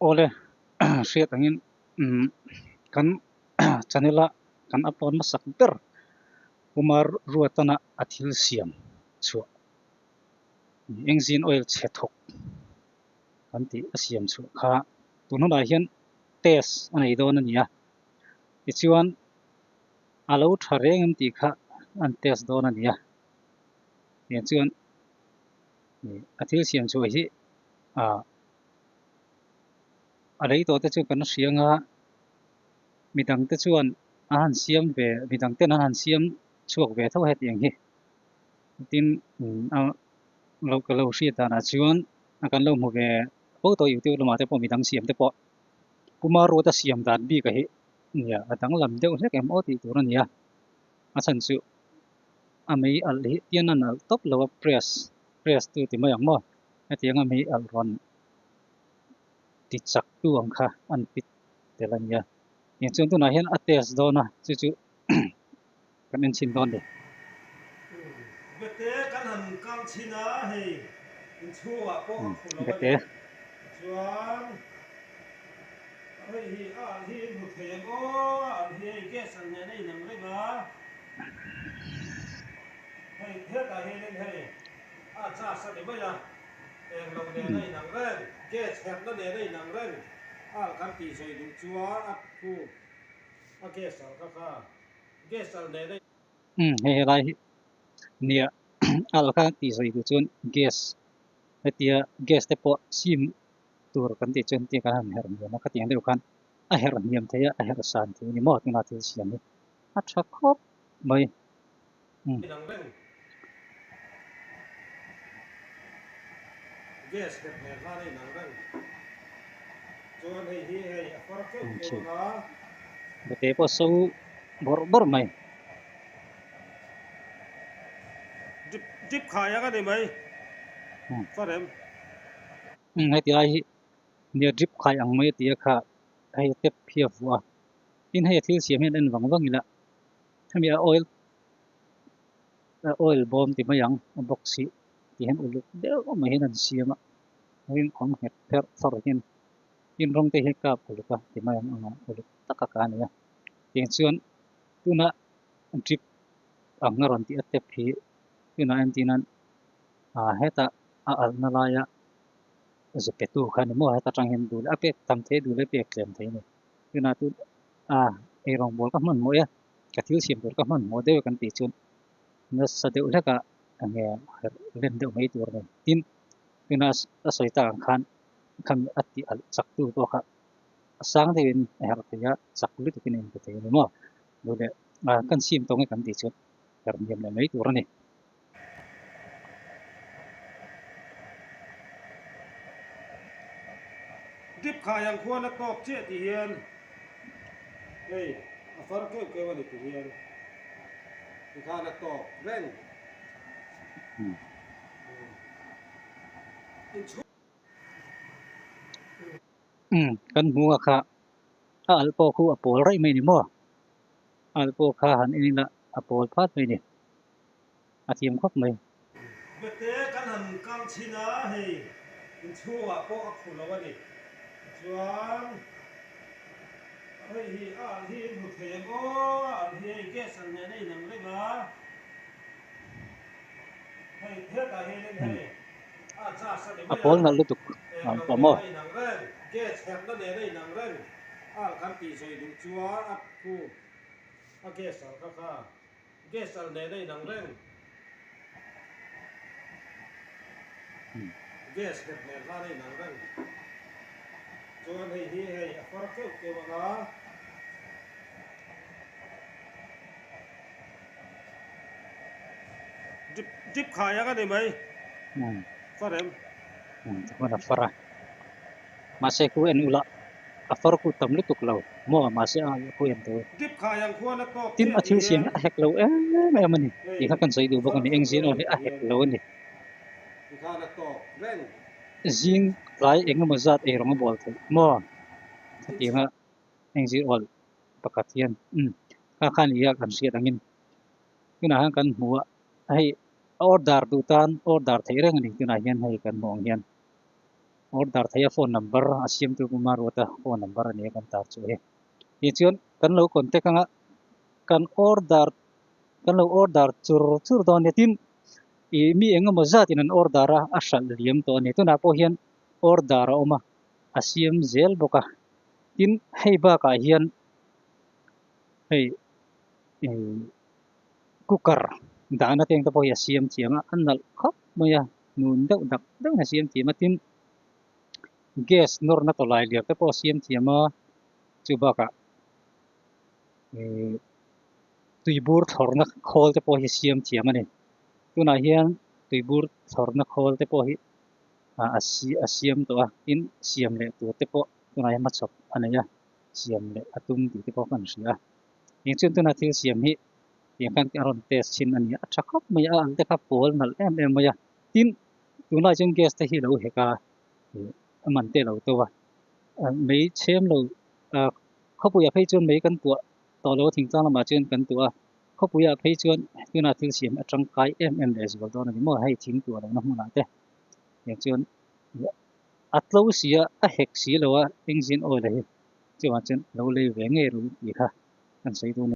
Awle hriat angin umm kan channel a kan upload hmasak ber Kumar Ruatana a thil siam chhuah engine oil chhe thawk kan tih a siam chhuah kha tun hunah hian test a nei dawn a ni a tichuan a lo tha reng em tih kha an test dawn a ni a tichuan a thil siam chhuah hi ah. A lei tawh te chu kan hria anga midang te chuan an han siam ve midang ten an han siam chhuak ve tho hetiang hi tin a lo ka lo hriat danah chuan a kan lo hmu ve fo tawh youtube lamah te pawh midang siam te pawh Kumar road a siam dan bik a hi nia a danglam deuh hlek em aw tih tur a ni a a chhan chu a mei alh hi tian a nalh tawp lo a press press tu ti mai ang maw hetiang a mei alh rawn. Ti chak tu ang kha an fit tel a nia. Eng chuan tunah hian a test dawn a, chu chu kan en chhin dawn ni. Bete kan han kang chhin a, hei inchhungah pawh a khu lo a ni. Bete. Chuan hei hi a alh hi in hmu thei ang aw, a alh hi hei gas alh nen a inang reng a. Hei hetah hianin hei a charge a ni mai a. Englo nen a inang reng, gas herhna nen a inang reng, al kan tih sawi duh chuan a khu a gas al kha kha gas al nen a. Umm hei helai hi nia al kha tih sawi duh chuan gas hetia gas te pawh sim tur kan tih chuan tia kan han herh hniam a khatiang deuh khan a herh hniam thei a a herh san thei a ni maw tuna thil siam hi a tha khawp mai. Umm. Inang reng. Gas nghet nen khan a inang reng. Chuan hei hi hei a far keuh keuh ang a. Bete pawh so bawrh bawrh mai. Drip drip khai ang a ni mai. Far em? Umm heti lai hi nia drip khai ang mai a ti a kha hei tep hi a vuah a. Tin hei a thil siam hian en vang vang ila hemi a oil oil bawm ti mai ang a box hi ti hian uluk deuh mai hian an siam a ring awm nghet pherh far hian tin rawng te hi kap uluk a ti mai ang anga uluk tak a ka a ni a tiang chuan tuna drip ang a rawn tih a tap hi tunah entir nan ah hetah a alhna laia zu pe tu kha a ni maw heta tang hian duh leh a pek tam thei a duh leh a pek tlem thei a ni tunah chu ah eirawngbawl ka hmanhmawh e. Ka thil siam tur ka hmanhmawh deuh kan tih chuan nasa deuh hlek a enge herh rem deuh mai tur a ni. Tin, tuna a sawi tak ang khan khami a tih alh chak tu pawh kha a sang deuhin a herh thei a, chak lutukin a inpe thei a ni maw? Duh leh kan siam tawng e kan tih chuan herh hniam leh mai tur a ni. Drip khai ang khuan a tawk chiah tih hian hei a far keuh keuh a ni tih hian tikhan a tawk reng. Umm kan hmu a kha a alh pawh khu a pawl raih mai ni maw? A alh pawh kha han en ila a pawl phat mai ni. A thiam khawp mai. Bete kan han kang chhin a, hei inchhungah pawh a khu lo a ni. Chuan hei hi a alh hi in hmu thei ang aw, a alh hi hei gas alh nen a inang reng a. Hei hetah hianin hei a charge a ni A mai a, pawl nalh lutuk englo pawh nen maw. a inang reng, gas herhna nen a inang reng, a alh kan tih sawi duh chuan a khu a gas alh kha kha. Gas alh nen a inang reng. Gas nghet nen khan a inang reng. Chuan hei hi hei a far keuh keuh ang a. Drip drip khai ang a ni mai. Far em? Chuan a far a. Mahse khu en ula a far khu tam lutuk lo maw mahse a khu en tawh e. Drip khai ang khuan a tawk Tin chiah a tih thil siam hian hi a hek lo em em a ni hei tih kha kan sawi duh a bawk far a ni keuh eng keuh zin a aw ni hi a tih hek hian lo a ni. tikhan a tawk reng. Zing tlai eng emaw zat ei rawng a bual theih maw hetianga eng zir awl pakhat hian umm kha khan i a kan hriat angin tunah hian kan hmu a hei order duh tan order theih reng a ni tunah hian hei kan hmuh ang hian. Order theih a phone number a siamtu Pu Maruata phone number a ni a kan tar chu hei. Tichuan kan lo contact anga kan order kan lo order chur chur dawn a nia tin ih mi eng emaw zat in an order a a hralh liam tawh a ni. Tunah pawh hian order a awm a a siam zel bawk a tin hei bakah hian hei ih cooker dahna te ang te pawh hi a siam thiam a a nalh khawp mai a nun deuh dak deuhin a siam thiam a tin gas nawrna tawlai lian te pawh a siam thiam a chu bakah ihh tuibur thlawrna khawl te pawh hi a siam thiam a ni tunah hian tuibur thlawrna khawl te pawh hi ah a siam tawh a tin siam leh tur te pawh tunah hian hmachhawp a nei a siam leh a tum tih te pawh kan hria a eng chuan tunah thil siam hi tiang khan a rawn test chhin a ni a a tha khawp mai a al te kha pawl nalh em em mai a tin tunlai chuan gas te hi a lo hek a ih a man te a lo to a mei chhem lo ah khawpuiah phei chuan mei kan tuah tawh lo a thingtlang lamah chuan kan tuah a khawpuiah phei chuan tunah thil siam a tangkai em em leh zual dawn a ni maw hei thing tuah lohna hmunah te tiang chuan a tlo si a a hek si lo a engine oil a hi chuvang chuan lo lei ve ngei ru tih kha kan sawi dawn a ni.